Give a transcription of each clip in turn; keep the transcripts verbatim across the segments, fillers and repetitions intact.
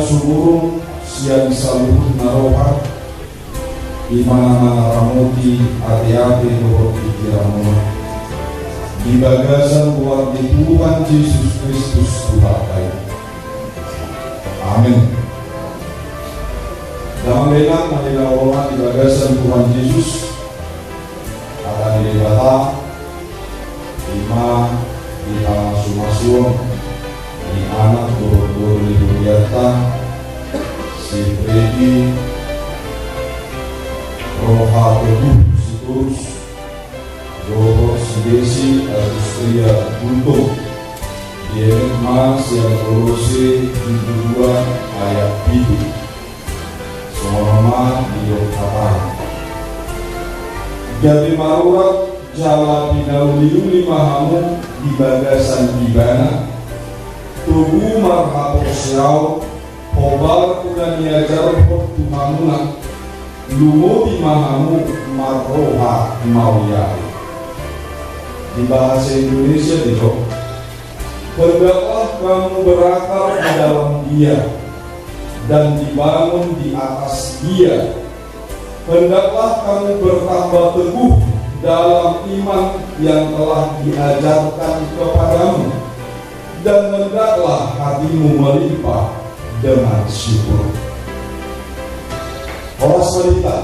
sumurung sian saluhut na roha, i ma na mangaramoti ateate dohot pingkiranmuna, di bagasan goar ni Tuhan Jesus Kristus Tuhanta i. Amen. Damang dainang na hinaholongan di bagasan Tuhan Jesus, hata ni Debata, i ma di hamasumasuon ni anak dohot boru ni hurianta, si Fredy Roha Teguh Sitorus, dohot si Desi Agustria Gultom, dienet ma sian Kolose bindu dua ayat pitu. Songon on ma didok hatana. Gabe marurat jala pinauliuli ma hamu di bagasan Ibana, togu marhaporseaon, hombar tu na niajarhon tu hamuna, lumobi ma hamu marroha mauliate. Di bahasa Indonesia didok, hendaklah kamu berakar di dalam Dia dan dibangun di atas Dia. Hendaklah kamu bertambah teguh dalam iman yang telah diajarkan kepadamu, dan hendaklah hatimu melimpah dengan syukur. Horas ma di hita.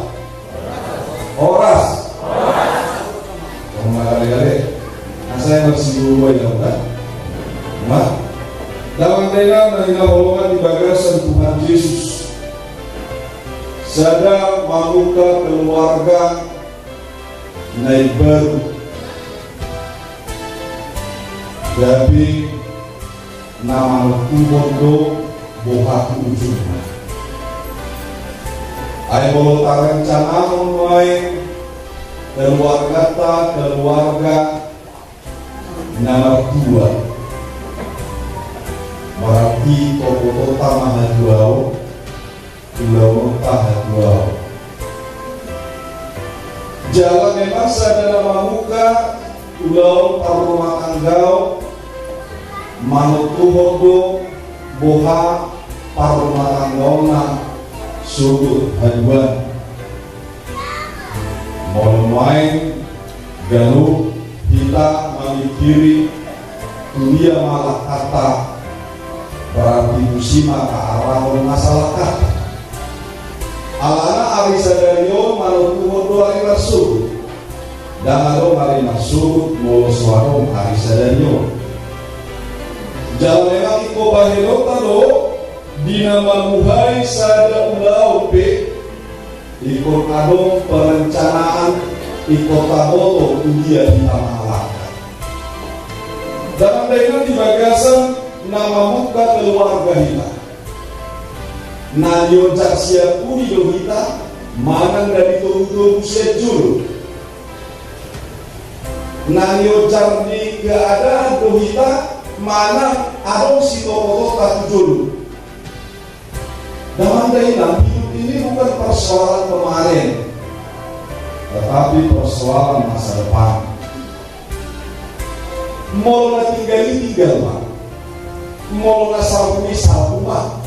Horas. Tong na gale-gale. Asa yang bersinggung gue ya, kan? Nah, damang dainang na hinaholongan di bagasan Tuhan Jesus, sada mamungka keluarga na imbaru, gabe na manontuhon do boha tu ujungna. Ai molo tarencanahon nuaeng keluarganta keluarga na martua, berarti topotonta ma hatuaon, ulaonta hatuaon. Jala memang sada na mamungka ulaon parrumatanggaon, manontuhon do boha parrumatanggaonna sogot haduan. Molo nuaeng ganup hita mamingkiri tu dia ma langkanta, berarti tusi ma taarahon nasa langkanta. Alana ari sadari on manontuhon do ari marsogot. Ndang adong ari marsogot molo so adong ari sadari on. Jala memang ingkon bahenonta do di na mamuhai sada ulaon pe, ingkon adong perencanaan, ingkon taboto tu dia hita mangalangka. Damang dainang, di bagasan na mamungka keluarga hita, na niojar sian pudi do hita manang na ditogutogu sian jolo? Na niojar ni keadaan do hita manang adong sitopotonta tu jolo? Damang dainang, hidup ini bukan persoalan kemarin, tetapi persoalan masa depan. Molo na tinggal i tinggal ma, molo na salpu i salpu ma.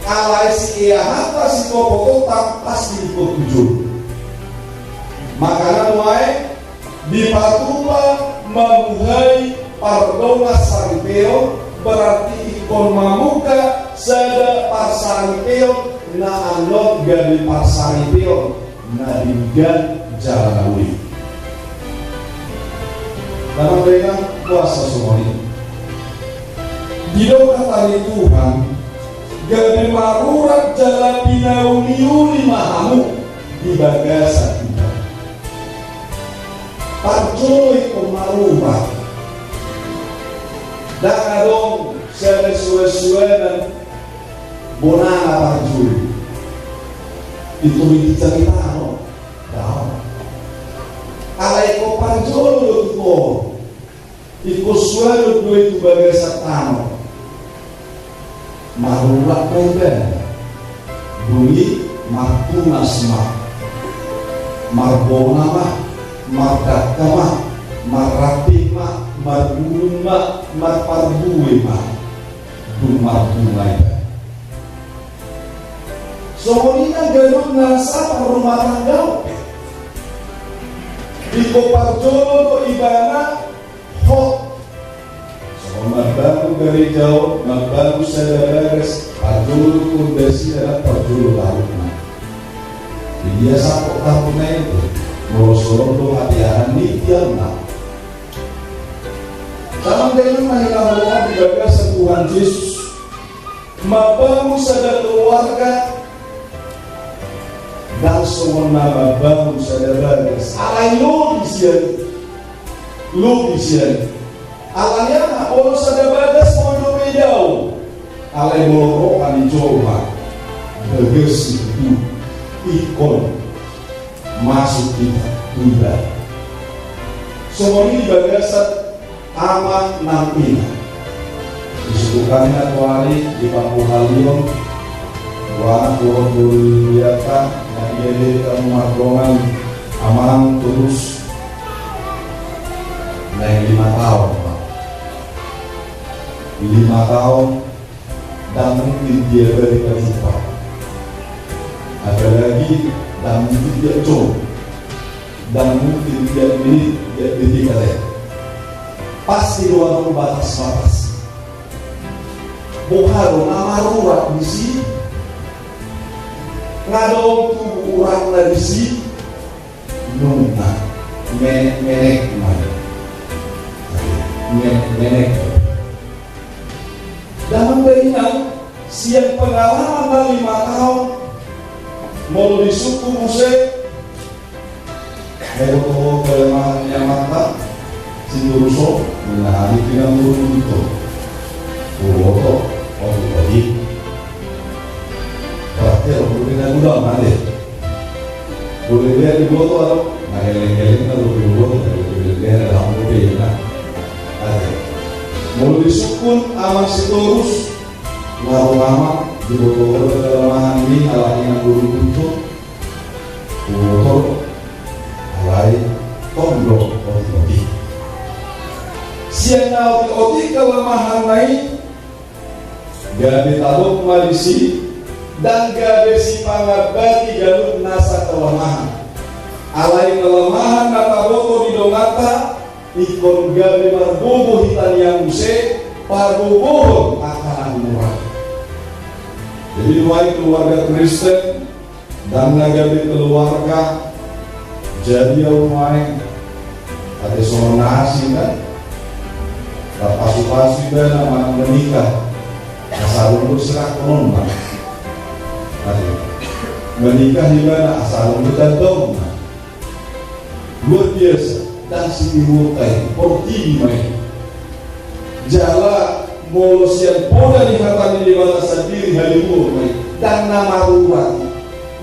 Alai sian hata sitopotonta pasti ingkon tu jolo. Makana nuaeng dipatupa mamuhai pardongansaripeon, berarti ingkon mamungka sada parsaripeon na annon gabe parsaripeon na denggan jala na uli. Damang dainang, boasa songon i? Didok hata ni Tuhan, gabe marurat jala pinauliuli ma hamu di bagasan Ibana. Parjolo ingkon marurat. Ndang adong sada suansuanan bonana parjolo. Itu di carita, no? Ndang. Alai ingkon parjolo do tu toru. Ingkon suanut do i tu bagasan tano. Marurat ma ibana. Dung i martunas ma, marbona ma, mardangka ma, marramping ma, marbulung ma, marparbue ma. Dung marbunga ibana. Songon i nang ganup nasa parrumatanggaon. Ingkon parjolo do ibana hot. Songon mambangun gareja on, mambangun sada bagas, parjolo pondasina, parjolo taruhna. Jadi ia sangkot taruhna i, molo so ro do hatiaran ni tiangna. Taman dengan mahina holoan di bagasan Tuhan Jesus. Mambangun sada keluarga, ndang songon na mambangun sada bagas. Alai lobi sian i. Lobi sian i. Alani aha? Molo sada bagas boi dope idaon. Alai molo roha ni jolma, bagas i tu ingkon masuk hita tu ibana. Songon i di bagasan ama nang ina. Disuruh hami na tu ari di pangkuhalion, tuanak, dohot doli-dolianta, na dielek hamu mardongan amang Tulus, naeng lima taon, Pak. Lima taon, ndang mungkin dia balik pajumpa. Apalagi ndang mungkin dia jom. Ndang mungkin dia menit, dia detik ate. Pasti do adong batas-batas. Boha do na marurat disi? Nga adong tubu uratna disi? Nunga menek-menek ma. Menek-menek. Damang dainang, sian pengalaman na lima taon, molo disungkun muse, ai boto kelemahan ni amanta, si Tulus on, ninna hami pinanggurung itu. Boto, otik-otik. Berarti orang dulu pinanggurung, mana? Boleh dia diboto atau? Nah, eleng-eleng na lobi diboto, na lobi dia dalam lobi, nah. Ate. Molo disungkun amang si Tulus, nga ro amang, diboto do kelemahan ni halak i na dulu tuntut. Diboto, alai tong do otik-otik. Sian na otik-otik kelemahanna i, gabe tadok ma disi, ndang gabe sipangambati ganup nasa kelemahan. Alai kelemahan na taboto di donganta, ingkon gabe margogo hita nian muse, pargogohon angka na umur. Jadi nuaeng keluarga Kristen, ndang na gabe keluarga, jadi au nuaeng, ate songon na asing kan? Tarpasu-pasu ibana manang menikah, asa adong do sirahononna. Ate, menikah ibana, asa adong do tandaonna. Luar biasa, ndang sitiruon tai, portibi ma i. Jala molo sian poda ni hata ni Debata sandiri haliluon ma i, ndang na marurat i.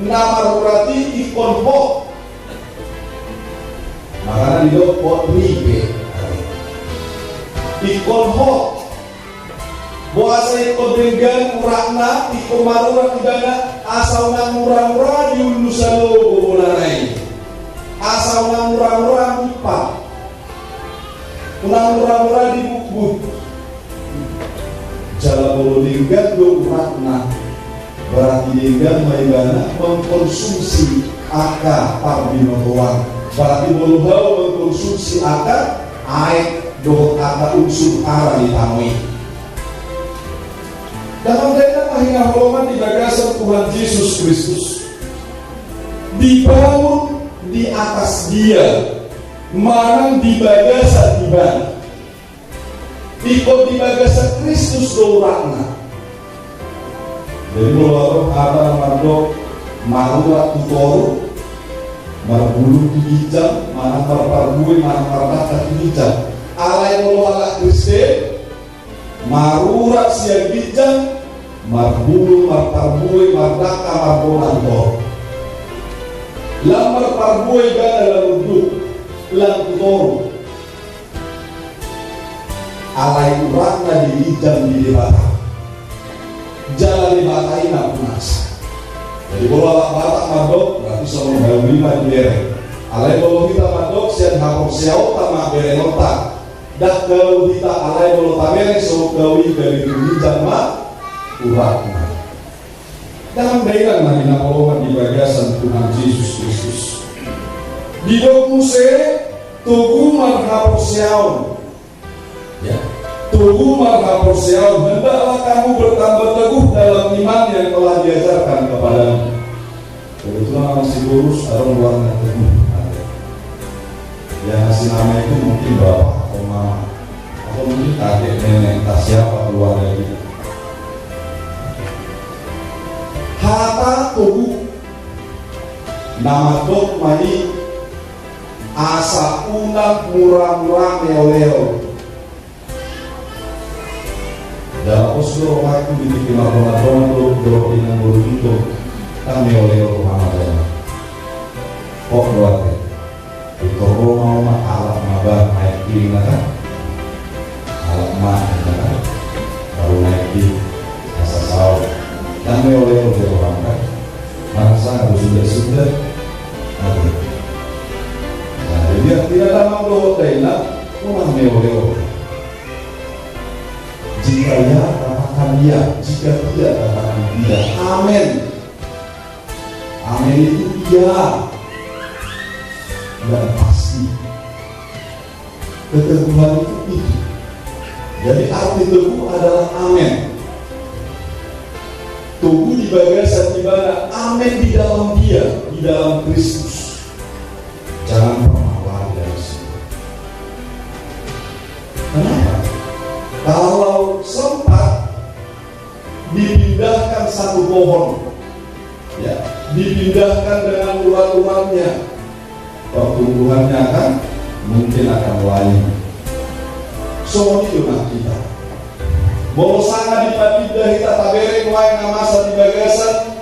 Na marurat i ingkon hot. Makana didok hot ripe. Ingkon hot. Boasa ingkon denggan uratna, ingkon marurat ibana, asa unang mura-mura diullusi alogo bonana i. Asa unang mura-mura dipa. Unang mura-mura dibutbut. Jala molo denggan do uratna, berarti denggan ma ibana mengkonsumsi angka parbinotoan. Berarti molo hau mengkonsumsi angka aek dohot angka unsur hara ni tano i. Damang dainang na hinaholongan di bagasan Tuhan Jesus Kristus, dibangun di atas Dia manang di bagasan Ibana. Ingkon di bagasan Kristus do uratna. Jadi molo adong hata na mandok marurat tu toru, marbulung tu ginjang, manang marparbue, manang mardangka tu ginjang. Alai molo halak Kristen, marurat sian ginjang, marbulung, marparbue, mardangka, marbona tu toru. Lam marparbue ibana, lam unduk, lam tu toru. Alai uratna di ginjang di Debata. Jala Debata i na punasa. Jadi molo halak Batak mandok, berarti songon hau i ma dibereng. Alai molo hita mandok, sian haporseaonta ma berengonta. Ndang hau hita, alai molo tabereng songon hau i, gabe tu ginjang ma uratna. Damang dainang na hinaholongan di bagasan Tuhan Jesus Kristus. Didok muse, togu marhaporseaon. Ya. Togu marhaporseaon, hendaklah kamu bertambah teguh dalam iman yang telah diajarkan kepadamu. Kebetulan Amang Sitorus adong goarna Teguh. Yang ngasih nama itu mungkin bapak atau mama, atau mungkin kakek nenek, entah siapa keluarga itu. Hata togu na mandok ma i asa unang muramura meoleol. Jala pos do rohangku di tingki mardongan-dongan do, do inang bolu itu. Kan meoleol rohana jala. Kok do ate. Di torro mau ma alap ma bah naik di na kan. Alap ma na kan. Baru naik di asa sao. Kan meoleol jala rohana kan. Marasa harus sudah-sudah. Ate. Nah, jadi artinya damang dohot dainang, unang meoleol. Jika ya, katakan ya. Jika tidak, katakan tidak. Amin. Amin itu iya dan pasti. Keteguhan itu itu. Jadi arti teguh adalah amin. Teguh di bagasan ibana, amin di dalam Dia, di dalam Kristus. Jangan pernah lari dari situ. Kenapa? Kalau sempat dipindahkan satu pohon, ya, dipindahkan dengan urat-uratnya, pertumbuhannya akan mungkin akan lain. Songon i do nang hita. Molo sanga dipapinda hita, tabereng nuaeng na masa di bagasan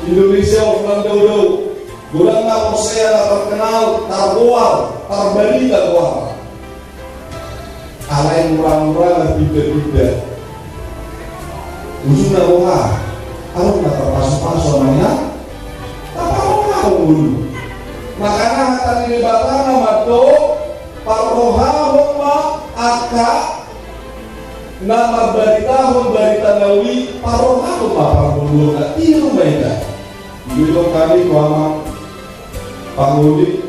Indonesia on, nang dao-dao. Godang na porsea, na terkenal, targoar, tarbarita goarna. Alai mura-mura marpinda-pinda. Ujungna boha? Alai na tarpasu-pasu amang inang. Taparrohahon ngolu. Makana hata ni Debata na mandok, parrohahon ma angka na marbaritahon barita na uli, parrohahon ma parngoluonna. Tiru ma ita. Didok hami tu amang pangoli,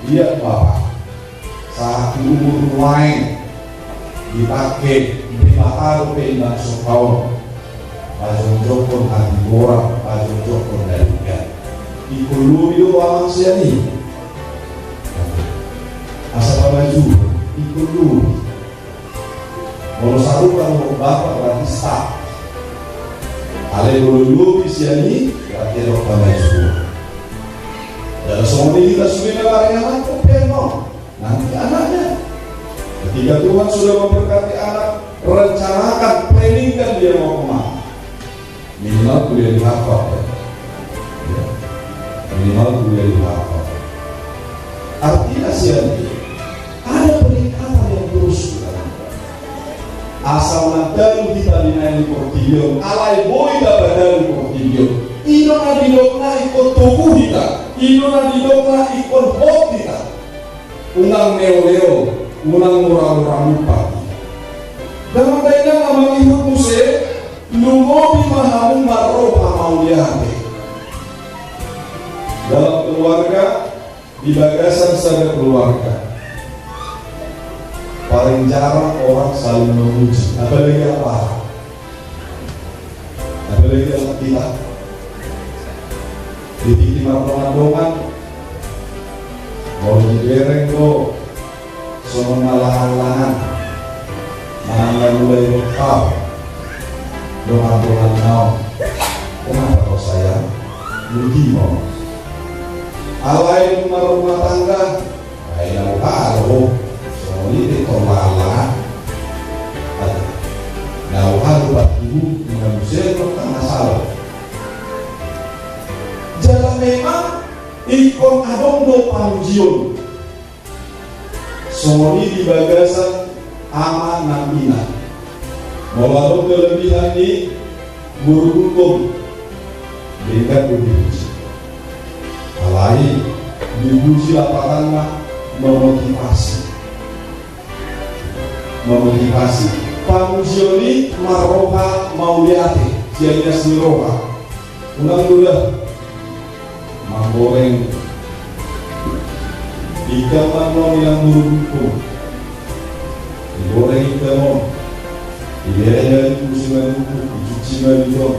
liat bapa, sahat tu umur nuaeng dipake Debata dope inang sorga on, pajongjongkon hatigoran, pajongjongkon na denggan. Ingkon lobi do amang sian i. Asa pamajuhon, ingkon lobi. Molo sarupa dohot bapa berarti start. Alai molo lobi sian i berarti adong pamajuhon. Jala songon i hita sude na maringanan pe on. Nanti anaknya. Ketika Tuhan sudah memberkati anak, rencanakan, planningkan dia mau kemana. Minimal kuliah di Harvard, ya. Ya. Minimal kuliah di Harvard. Artinya sian i, ada peningkatan yang terus kita lakukan. Asa unang talu hita di na di portibi on, alai boi tapatalu portibi on. I do na didokna ingkon togu hita. I do na didokna ingkon hot hita. Unang meoleol, unang mura-mura mumpat. Damang dainang, na mangihut muse, lumobi ma hamu marroha mauliate. Dalam keluarga, di bagasan sada keluarga, paling jarang orang saling memuji, apalagi apa? Apalagi anak hita. Di tingki mardongan-dongan, molo dibereng do songon na langan-langan, manang na mulai berkau dongan-dongan naon. Kenapa kau sayang? Mungkin mau. Alai dung marrumah tangga, ai na uha do ho, songon i pe tong langan-langan. Na uha do patubu, na muse do tangga salo. Jala memang ingkon adong do pamujion. Songon i di bagasan ama nang ina. Molo adong kelebihan ni boru Gultom, denggan do dipuji. Alai dipuji lapatanna memotivasi. Memotivasi. Pamujion i marroha mauliate, sian ias ni roha. Unang mudah manggoreng ikan manuk, inang burungku. Digoreng ikan on, dibereng ma di pusi manuk, dicuci ma di on.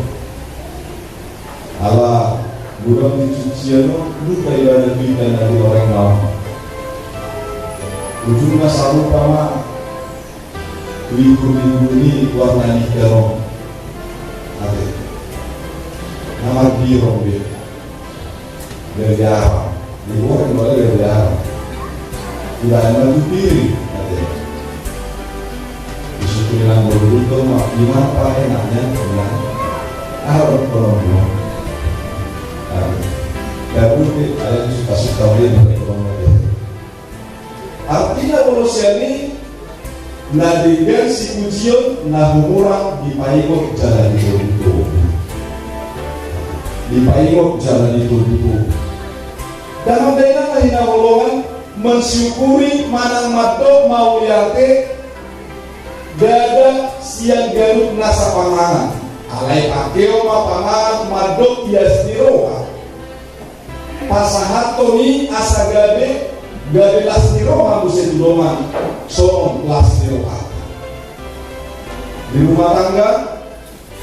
Ala godang di cucian on, lupa ibana tu ikan na digoreng on. Ujungna sarupa ma tu ikan ni warna ni ikan on. Ate. Na marbirong be. Gabe arang. Digoreng ma gabe arang. Dibaen ma tu piring. Ate. Disukuri nang bolu tu ma, di mana pa enaknya? Nah. Arang kono. Ate. Gabe ada suka-suka be. Artina, molo sian i, na denggan sipujion na humurang dipaingot jala ditogu-togu. Dipaingot jala ditogu-togu. Dang dainang na hinaholongan, mensyukuri manang mandok mauliate, ndada sian ganup nasa panganan. Alai pangkeon ma panganan mandok ias ni roha. Pasahathon i asa gabe, gabe las ni roha muse tu dongan, songon las ni roha. Di rumah tangga,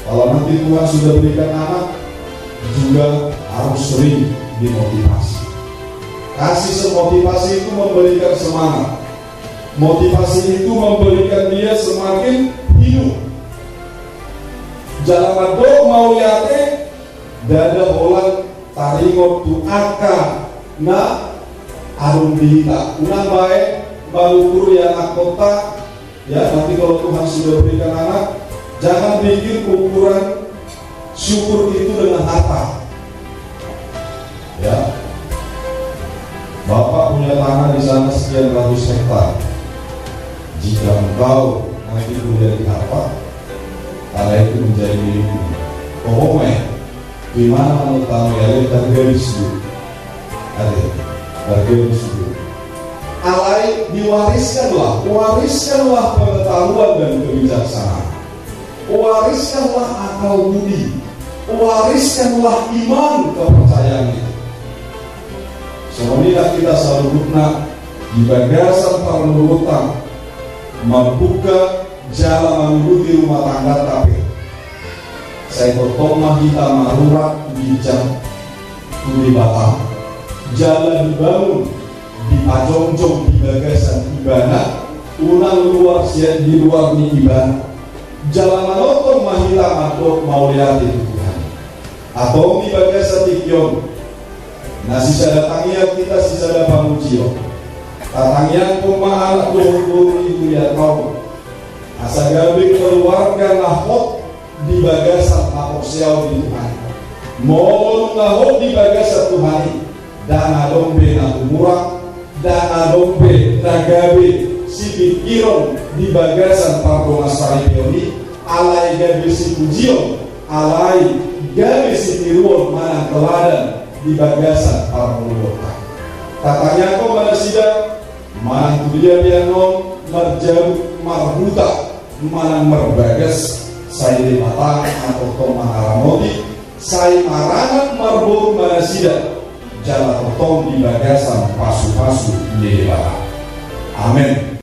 kalau nanti Tuhan sudah berikan anak, juga harus sering dimotivasi. Kasih se-, motivasi itu memberikan semangat. Motivasi itu memberikan dia semakin hidup. Jala mandok mauliate, ndada holan taringot tu angka na adong di hita. Unang baen mangukur ia anakkonta, ya, nanti kalau Tuhan sudah berikan anak, jangan bikin ukuran syukur itu dengan harta. Ya. Bapak punya tanah di sana sekian ratus hektar. Jika engkau nanti punya di harta, tanah itu menjadi milikmu. Pokoknya, di mana menurut kamu ya, targaris dulu. Ada, targaris dulu. Alai, diwariskanlah, wariskanlah pengetahuan dan kebijaksanaan. Wariskanlah akal budi, wariskanlah iman kepercayaan itu. Songon i ma hita saluhutna di bagasan parmuluonta, mambuka jala mangurupi rumah tangga, tapi sai tongtong ma hita marurat bijak tu Debata, jala dibangun, dipajongjong di bagasan Ibana, unang luar sian di luar ni Ibana. Jala manongtong ma hita mandok mauliate tu Tuhan. Antong di bagasan tingki on, na sisada tangiang hita sisada pamujion. Tatangiangkon ma anak dohot boru i tu Debata, asa gabe keluarga na hot di bagasan haporseaon di Tuhan i. Molo nunga hot di bagasan Tuhan i, ndang adong be na humurang, ndang adong be na gabe sipingkiron di bagasan pardongansaripeon i, alai gabe sipujion, alai gabe sitiruon manang teladan di bagasan parmuluonta. Tatangiangkon ma nasida, manang tu dia pe annon marjabu marhuta manang marbagas, sai Debata ma tongtong mangaramoti, sai maranak marboru ma nasida, jala tongtong di bagasan pasupasu ni Debata. Amen.